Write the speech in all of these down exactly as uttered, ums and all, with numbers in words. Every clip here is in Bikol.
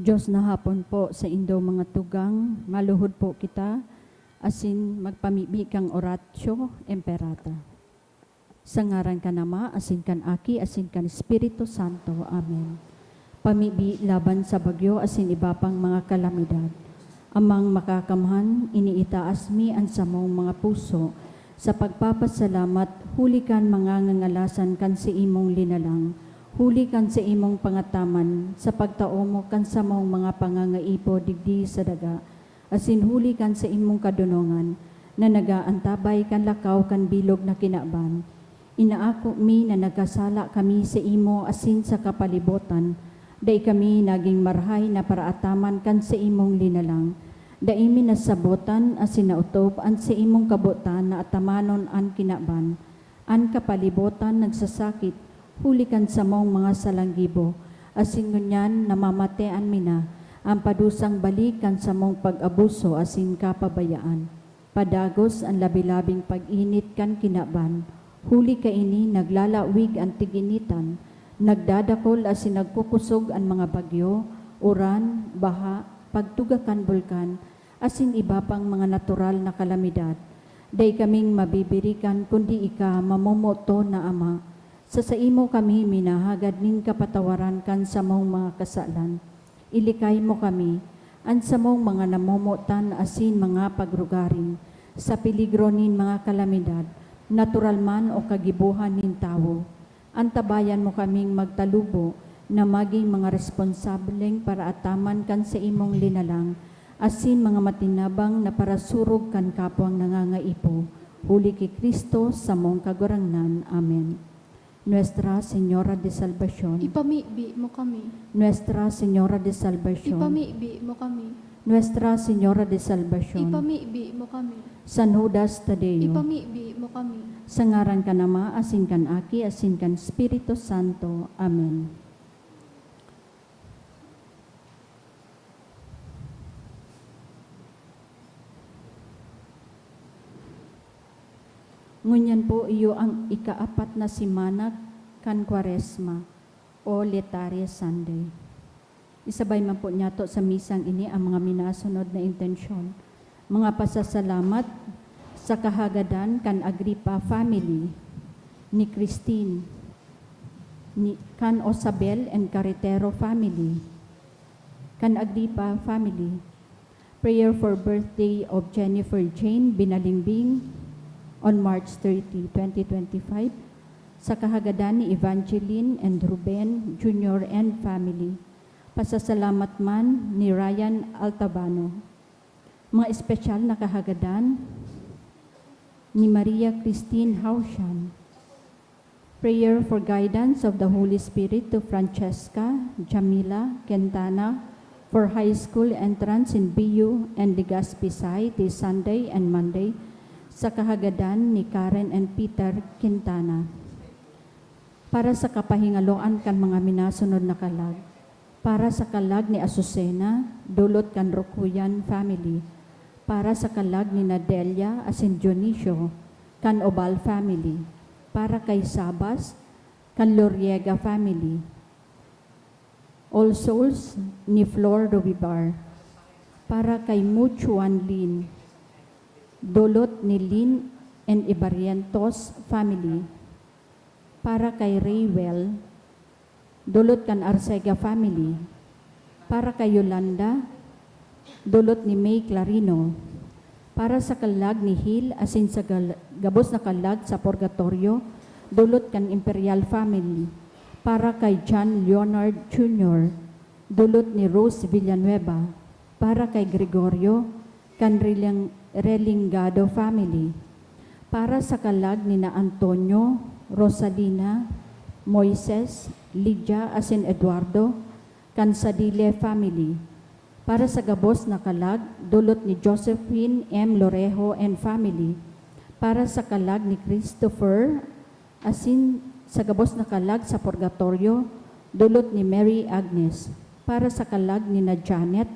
Dios na hapon po sa indo mga tugang, maluhod po kita, asin magpamibi kang Oratio Imperata. Sa ngaran kan Ama, asin kan Aki, asin kan Espiritu Santo. Amen. Pamibi laban sa bagyo asin iba pang mga kalamidad. Amang Makakamhan, iniitaas mi an samong mga puso sa pagpapasalamat huli kan mga ngangalasan kan sa imong linalang, huli kan sa imong pangataman sa pagtao mo kan samong mga pangangaipo digdi sa daga, asin huli kan sa imong kadonongan na nagaantabay kan lakaw kan bilog na kinaban. Inaako mi na nagkasala kami sa imo asin sa kapalibotan, dai kami nagin marahay na paraataman kan sa imong linalang. Dai mi nasabotan asin naotob an sa imong kabotan na atamanon an kinaban. An kapalibotan nagsasakit huli kan samong mga salanggibo, asin ngunyan namamatean mi na an padusang balik kan samong pag-abuso asin kapabayaan. Padagos an labi-labing pag-init kan kinaban, huli kaini naglalawig an tig-initan, nagdadakol asin nagkukosog an mga bagyo, uran, baha, pagtuga kan bulkan, asin iba pang mga natural na kalamidad. Dai kaming mabibirikan kundi ika, mamomoton na Ama. Sa saimo kami minahagad nin kapatawaran kan samong mga kasalan. Ilikay mo kami, an samong mga namomotan asin mga pagrugaring, sa peligro nin mga kalamidad, natural man o kagibohan nin tawo. Antabayan mo kaming magtalubo na magin mga responsableng paraataman kan saimong linalang, asin mga matinabang na parasurog kan kapwang nangangaipo, huli ki Cristo, samong Kagurangnan. Amen. Nuestra Señora de Salvacion. Ipamibi mo kami. Nuestra Señora de Salvacion. Ipamibi mo kami. Nuestra Señora de Salvacion. Ipamibi mo kami. San Judas Tadeo. Ipamibi mo kami. Sa ngaran kan Ama, asin kan Aki, asin kan Espiritu Santo. Amen. Ngunyan po iyo ang ikaapat na semana kan Kwaresma o Laetare Sunday. Isabay man po niyato sa misang ini ang mga minasunod na intensyon. Mga pasasalamat sa kahagadan kan Agripa family, ni Christine, ni, kan Osabel and Carretero family, kan Agripa family. Prayer for birthday of Jennifer Jane Binalingbing on March thirty, twenty twenty-five, sa kahagadan ni Evangeline and Ruben Junior and family. Pasasalamat man ni Ryan Altabano. Mga espesyal na kahagadan ni Maria Christine Haushan. Prayer for guidance of the Holy Spirit to Francesca Jamila Quintana for high school entrance in B U and Legazpi side this Sunday and Monday sa kahagadan ni Karen and Peter Quintana. Para sa kapahingaloan kan mga minasunod na kalag, para sa kalag ni Azucena, dulot kan Rocuyan family, para sa kalag ni Nadelia asin Dionisio, kan Obal family, para kay Sabas, kan Loriega family, All Souls ni Flor Robibar, para kay Muchuan Lin, dulot ni Lin and Ibarrientos family, para kay Raywell, dulot kan Arcega family, para kay Yolanda, dulot ni May Clarino, para sa kalag ni Hil asin sa gal-, gabos na kalag sa purgatorio, dulot kan Imperial family, para kay John Leonard Junior, dulot ni Rose Villanueva, para kay Gregorio, kan Reling-, Relingado family. Para sa kalag nina Antonio, Rosalina, Moises, Lydia asin Eduardo, kan Sadile family. Para sa gabos na kalag, dulot ni Josephine M. Lorejo and family. Para sa kalag ni Christopher, asin sa gabos na kalag sa purgatorio, dulot ni Mary Agnes. Para sa kalag nina Janet,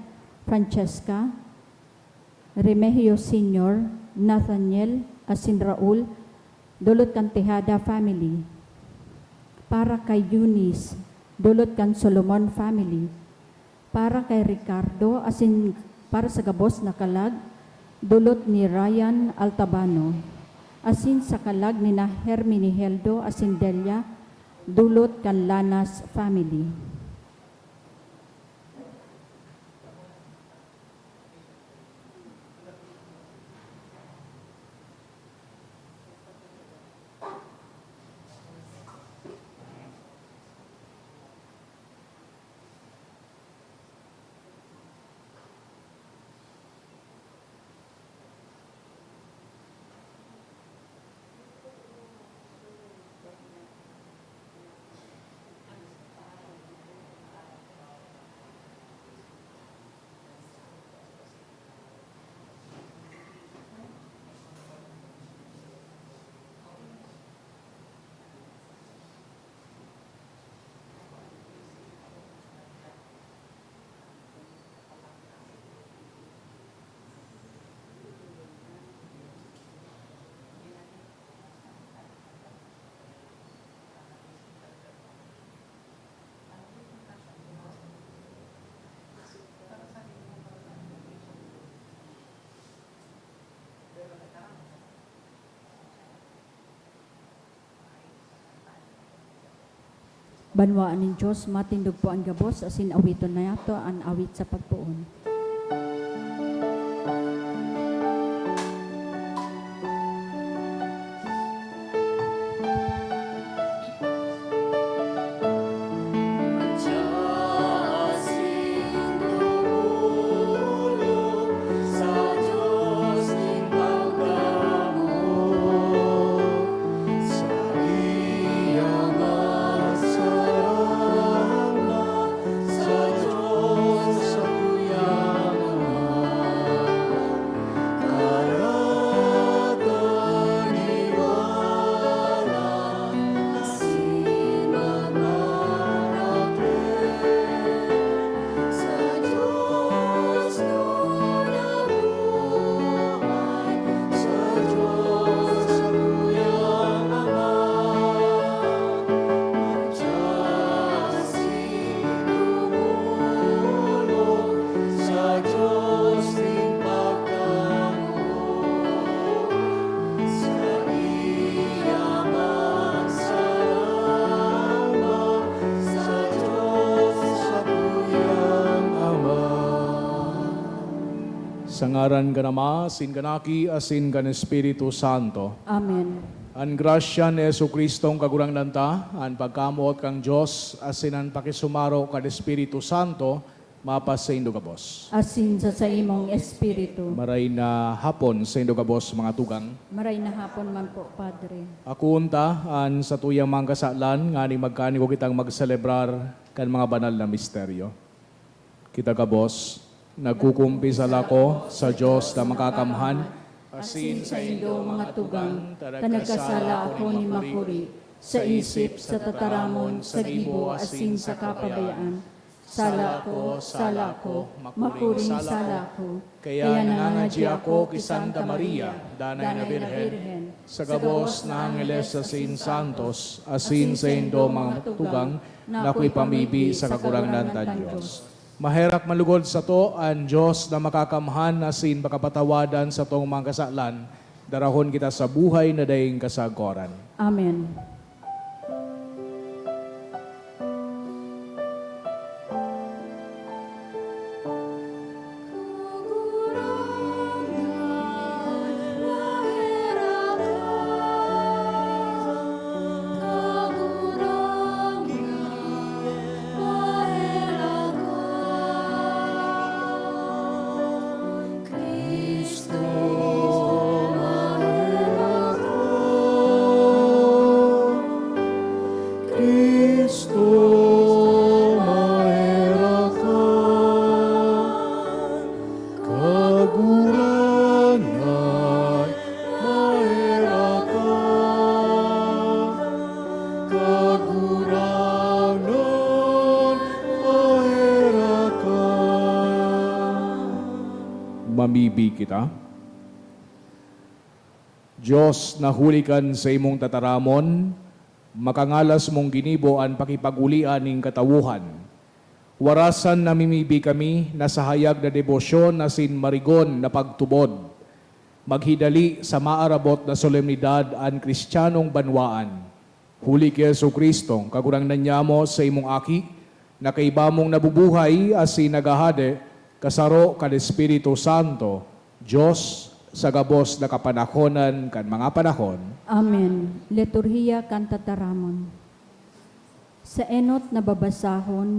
Francesca, Remigio Senior, Nathaniel, asin Raul, dulot kan Tejada family. Para kay Eunice, dulot kan Solomon family. Para kay Ricardo asin para sa gabos na kalag, dulot ni Ryan Altabano, asin sa kalag ni na Herminiheldo asin Delia, dulot kan Lanas family. Banwaan nin Dios, matindog po an gabos, asin awiton nato an awit sa pagpoon. Sa ngaran kan Ama, asin kan Aki, asin kan Espiritu Santo. Amen. An grasya ni Jesu-Cristong Kagurangnan ta, an pagkamoot kan Dios, asin an pakisumaro kan Espiritu Santo, mapasaindo gabos. Asin sa saimong espiritu. Maray na hapon saindo gabos, mga tugang. Maray na hapon man po, Padre. Akoon ta an satuyang mga kasalan nganing magkanigo kitang magselebrar kan mga banal na misteryo. Kita gabos, nagkukumpisal ako sa Dios na Makakamhan, asin saindo, mga tugang, ta nagkasala ako nin makuri, sa isip, sa tataramon, sa gibo, asin sa kapabayaan. Sala ko, sala ko, makuring sala ko. Kaya nangangadyi ako ki Santa Maria, danay na Birhen, sa gabos na angeles asin santos, asin saindo, mga tugang, na ako ipamibi sa Kagurangnan tang Dios. Maherak man lugod sato an Dios na Makakamhan asin pakapatawadan satong mga kasalan, darahon kita sa buhay na daing kasagkoran. Amen. Cristo, maherak ka. Kagurangnan, maherak ka. Kagurangnan, maherak ka. Mamibi kita. Dios na huli kan saimong tataramon, makangalas mong ginibo an pakipag-olian nin katawohan. Warasan namimibi kami na sa hayag na debosyon asin marigon na pagtubod, maghidali sa maarabot na solemnidad an Kristiyanong banwaan. Huli ki Jesu-Cristong Kagurangnan nyamo, sa imong Aki, na kaiba mong nabubuhay asin naghahade, kasaro kan Espiritu Santo, Dios, sa gabos na kapanahonan kan mga panahon. Amen. Liturhiya kan Tataramon. Sa enot na babasahon,